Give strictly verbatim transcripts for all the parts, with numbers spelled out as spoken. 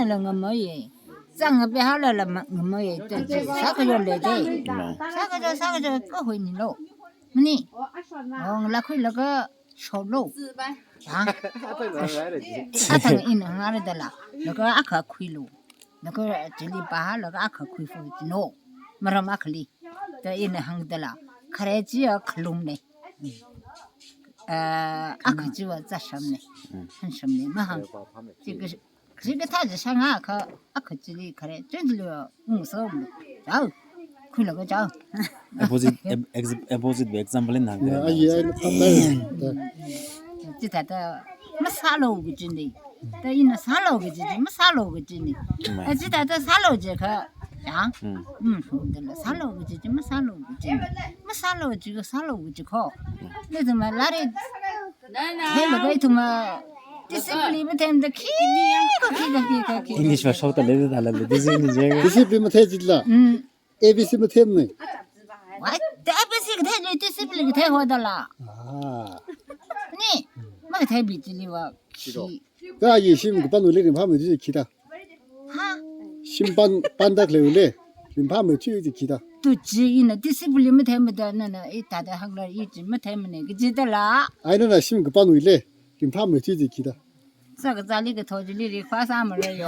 la ngamei. Zang ngape hala la ma-, ngamei. Te, te, sākayo le te. Sākayo, sākayo, kahui ni lo. Mani. Ong la khuilaga sholo. Ha? Atang ina ngara dala. Laga akha khuilo. Laga chili pāhalaga akha khuifu no. Maram akhali. Ta ina hāngdala. Khare chiya khalum ne. Ah, akha chiva zasham ne. Hansham ne. Mahang. Chi ka, chi kathā chi sanga kha, akha chili khare. Chun chili ung so. Chao. Khuilaga chao. Opposite, ex-, opposite example in hāng. Ya, ai, ai, ta. Chithāda masālo kaji ne. Ta ina sālo kaji, masālo kaji ne. Mai. Chithāda sālo jikha, ya. Hmm. Hmm, dala sālo kaji, masālo kaji. Masālo jikha, sālo kaji kho. Nithumla lari. Theilaga ithumla discipline matheimada khi, khi, khi, khi, khi. English va shokta le, dala le, discipline jikha. Discipline mathei jila. Hmm. A B C matheimane. Wai, te A B C kathei le, discipline kathei hodala. Ah. Ni, makathei bi chili va, khi. Ka yi shim kapan ule ringphāmei chi khida. Ha? Shim pan, pandak le ule, ringphāmei chi khida. Tu chi ina discipline matheimada nana, ithāda hāngla i chi matheimane, kaji dala. Ai nana shim kapan ule, ringphāmei chi khida. Sākazāli kathā chili ri khwa sāmara yo.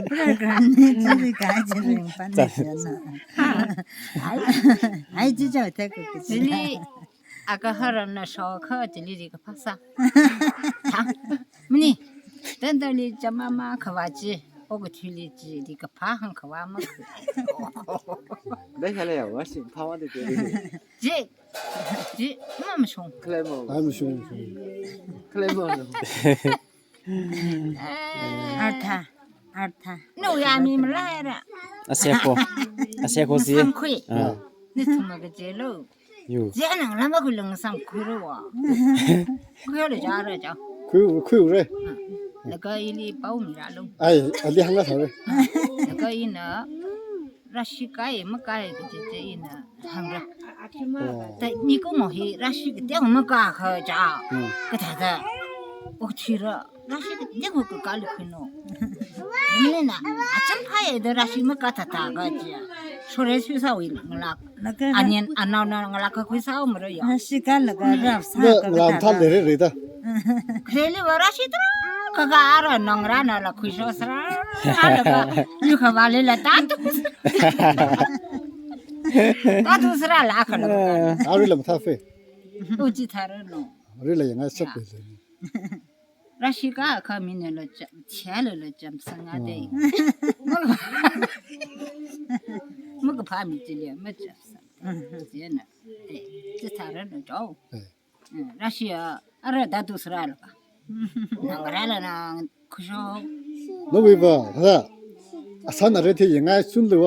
Program ni chili ka chili pan ni jana. Ai, ai, chi chao te ku chili. Aka haran na shokha chili ri kaphā sā. Ha? Mani. Tanda li chamama khavā chi. Okathuili chili kaphā hāngkhavā ma. Dai khala ya, wa shim phāwa de de. Chi. Chi, mamashung. Khalei mo. Ai, mashung, mashung. Khalei mo. Artha, artha. No ya mi malai ra. Aseko. Aseko si. Samkhui. Ah. Nithumla kaje lo. Yu. Jana lama kulang samkhui ro wa. Khuilu jara ja. Khui, khuire. Laga ili pao mira lo. Ai, ali hāngla sāre. Laga ina rashi kai makai kaji chi ina hāngra. Oh. Ta mikumo hi rashi kateo makakha ja. Hmm. Kathāda. Okathuira rashi kateo kakali khuino. Nina, acham phāya da rashi makathātha kaji. Shore sui sāwui ngalak. Laga onion, anaona ngalak kakhui sāmara ya. Rashi kalaga rap sā. Na, ka ngalak thāle re re da. Khalei va rashi tu, kaka ara nongrana la khuisho sāra, laga, yu khavāli la tatu. Tatu sāra la khala. Ari la mathā fe. Uji thara no. Ari la yanga sap pe le. Rashi kakha mina la cha, cha la la chamsanga de. Oh. Makaphā mi chili machapsang. Jena. Eh, chi thara no jo. Eh. Mm, rashi ya, ara tatu sāra la. Nang rala nang khuisho. Nawui va, thāda. Asan ara the yangai sun lo.